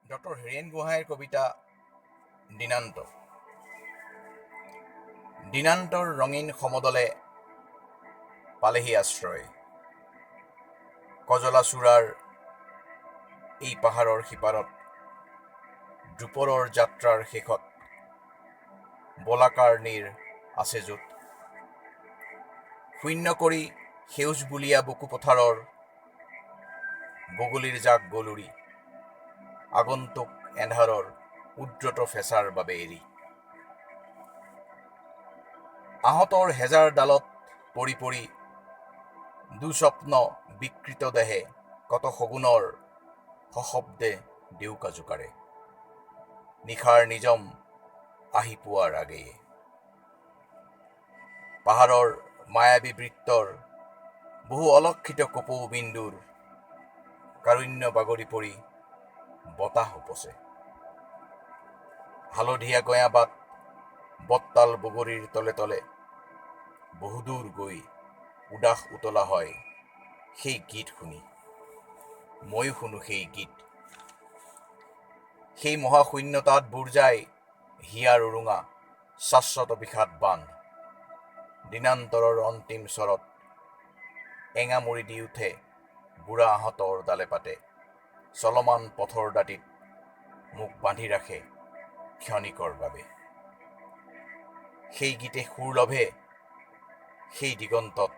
Doctor Hiren গোহাঁইৰ কবিতা দিনান্ত। দিনান্তৰ ৰঙীন সমদলে পালেহি আশ্ৰয় কজলা চূড়াৰ এই পাহাৰৰ সিপাৰত, দুপৰৰ যাত্ৰাৰ শেষত বলাকাৰ নীৰ আছে য'ত। শূন্য কৰি সেউজ বুলীয়া বুকু পথাৰৰ বগলীৰ জাক গলুৰি আগন্তুক এন্ধাৰৰ উদ্ৰত ফেঁচাৰ বাবে এৰি। আহঁতৰ হেজাৰ ডালত পৰি পৰি দুস্বপ্ন বিকৃত দেহে কত শগুনৰ সশব্দে ডেউকা জোকাৰে নিশাৰ নিজম আহি পোৱাৰ আগেয়ে। পাহাৰৰ মায়াবী বৃত্তৰ বহু অলক্ষিত কপৌ বিন্দুৰ কাৰুণ্য বাগৰি পৰি বতাহ উপচে। হালধীয়া গঞা বাট বত্তাল বগৰীৰ তলে তলে বহুদূৰ গৈ উদাস উতলা হয় সেই গীত শুনি। ময়ো শুনো সেই গীত। সেই মহাশূন্যতাত বুৰ যায় হিয়াৰ উৰুঙা শাশ্বত বিষাদ বান্ধ। দিনান্তৰৰ অন্তিম চৰত এঙামুৰি দি উঠে বুঢ়া আহঁতৰ ডালে পাতে, চলমান পথৰ দাঁতিত মোক বান্ধি ৰাখে ক্ষণিকৰ বাবে। সেই গীতে সুৰ লভে সেই দিগন্তত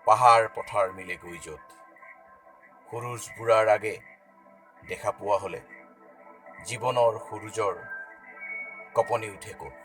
পাহাৰ পথাৰ মিলে গৈ য'ত। সুৰুজ বুঢ়াৰ আগে দেখা পোৱা হ'লে জীৱনৰ সুৰুজৰ কঁপনি উঠে ক'ত।